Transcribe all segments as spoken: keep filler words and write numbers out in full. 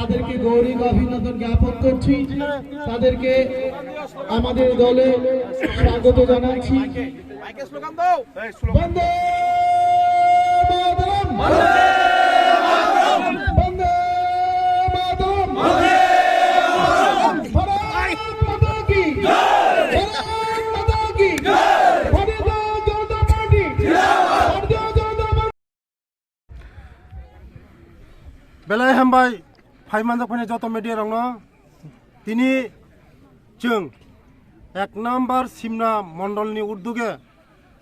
তাদেরকে গৌরব অভিনন্দন জ্ঞাপন করছি, তাদেরকে আমাদের দলে স্বাগত জানাচ্ছি। বন্দে মাতরম! বন্দে মাতরম! ভারত মাতা কি! ভারত মাতা কি! ভারতীয় জনতা পার্টি! ভারতীয় জনতা party! Belai hambai phai manjak phani joto media rokno. Tini chwng ek number Simna mondolni urduge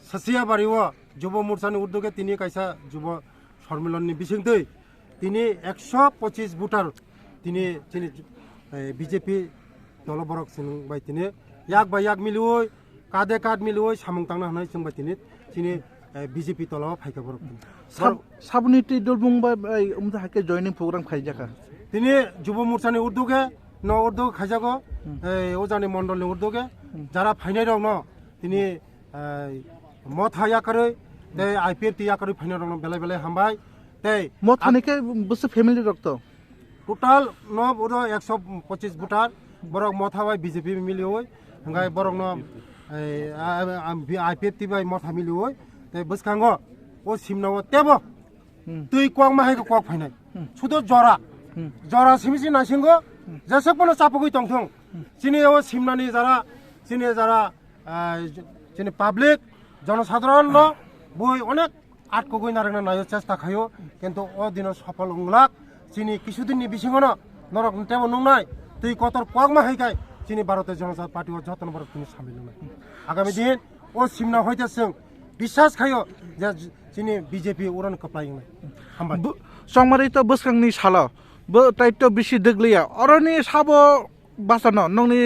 Sasiya bari o Jubo Morchani urduge tini kaisa Jubo Sormilonni bisingtwi tini ekso pochis voter tini chini, eh, B J P dolo borok chwng bai tini yak bai yak miliwi kade kad miliwi samung tangna hwnwi chwng bai tini chini, eh, B J P tola o phaikha borok. Sab-, saboni twi dulbung bai, bai, um, hai khe joining program khaijak kha. Tini Jubo Morchani urduge, no urduge khaijago, Hmm. eh, ojani mondolni urduge, Hmm. jara phainai rokno tini, eh, motha yakarwi, tei I P F T yakarwi phainai rokno belai belai hambai. Tei Mothani khe bwswk family rok to? Total no oro ekso pochis voter, borok motha bai B J P miliwi, hwnkhai borokno, eh, a, a, a, I P F T bai motha miliwi, tei bwskango o Simna o tebo Hmm. twi kwakma hai khe kwak phainai. Hmm. Sudo jora, Hmm. jora simi si naisingo, Hmm. jesek bono chapugwi tongthung. Hmm. Chini o Simnani jara, chini jara, ah, chini public, jonosadharon no bui onek atkugwi narwkna naio, chesta khaio, kintu o dino sopol wnglak. Chini kisudinni bisingono norok tebo nungnai twi kotor kwakma hai khai chini Bharatiya Janata Party o jotono borok tini samil wngnai. Agami din o Simna hoite chwng biswas khaio je chini B J P uron kwplai wngnai. Hambai. Bu-, chongmari to bwskangni salo, bo tai to bisi dwgliya. Oroni sabo bachano nongni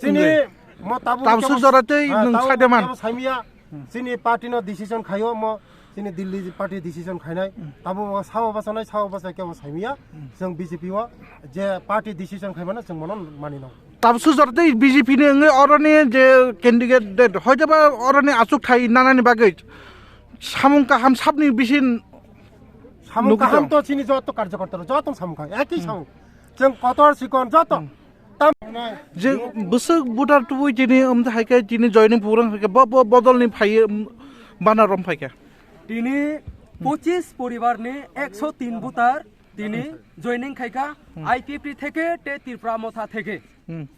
Chini wngwi. Mo tabuk Tabuk kebo, sujora tei ah, nwng tabuk saide man. Kebo saimiya. Chini party no decision khaio mo, chini Delhi party decision khainai. Tabuk o sao bachanai, sao bachai kebo saimiya. Chwng B J P o je party decision khaimano chwng mono mani no. Tabuk sujora tei B J P ni wngwi oroni je candidate hoitoba oroni achuk thai nanani bagwi samung kaham sabni bisin Samung nugwi kaham tong. To chini joto karjokorta rok joto samung kaham, eki samung. Chwng kotor sikon joto. Tam- Je bwswk voter tubui tini, um, hai khe tini joining program hai khe bo, bo bodol ni phai, um, bana rom phai khe. Tini pochis poribar ni ekso tin voter tini joining khai kha, I P F T theke te Tripura Motha theke. Hmm.